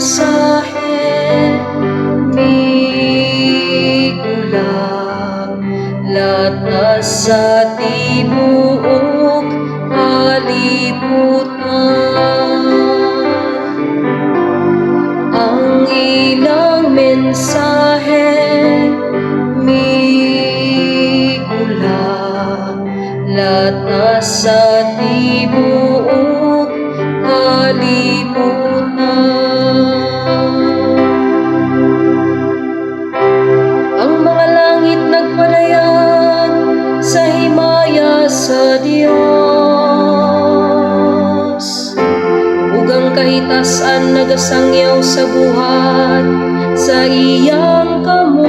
Mensahe migula latas sa tibuok kalibutan. Ang ilang mensahe migula latas sa tibuok kalibutan. Ang mga langit nagpalayag sa himaya sa Dios ug ang kahitasan nagasangyaw sa buhat sa iyang kamot.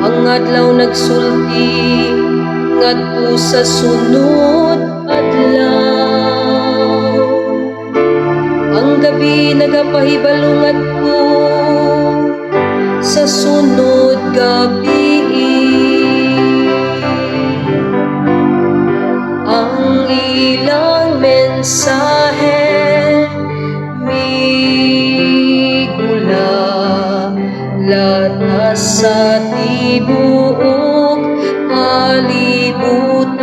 Ang adlaw nagsulti ngadto sa sunod adlaw. Ang gabi nagapahibalo ngadto sa sunod gabi. Ang ilang mensahe migula latas sa tibuok kalibutan.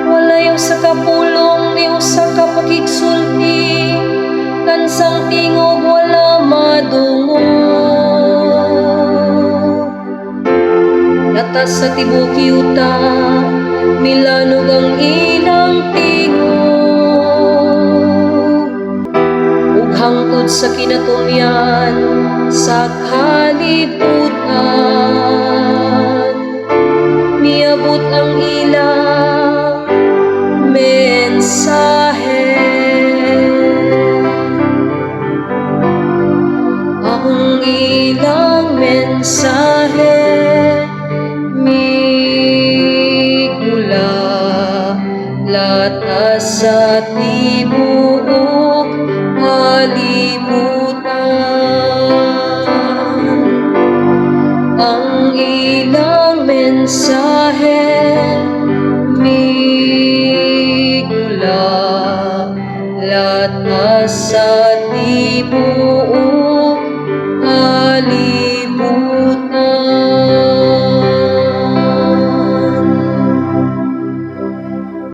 Walay usa ka pulong ni usa ka pakigsulti, kansang tingog wala madungog. Latas sa tibuok yuta, milanog ang ilang tingog. Ug hangtod sa kinatumyan sa kalibutan, miabot ang ilang mensahe. Ang ilang mensahe migula latas sa tibuok kalibutan. Ang ilang mensahe migula latas sa tibuok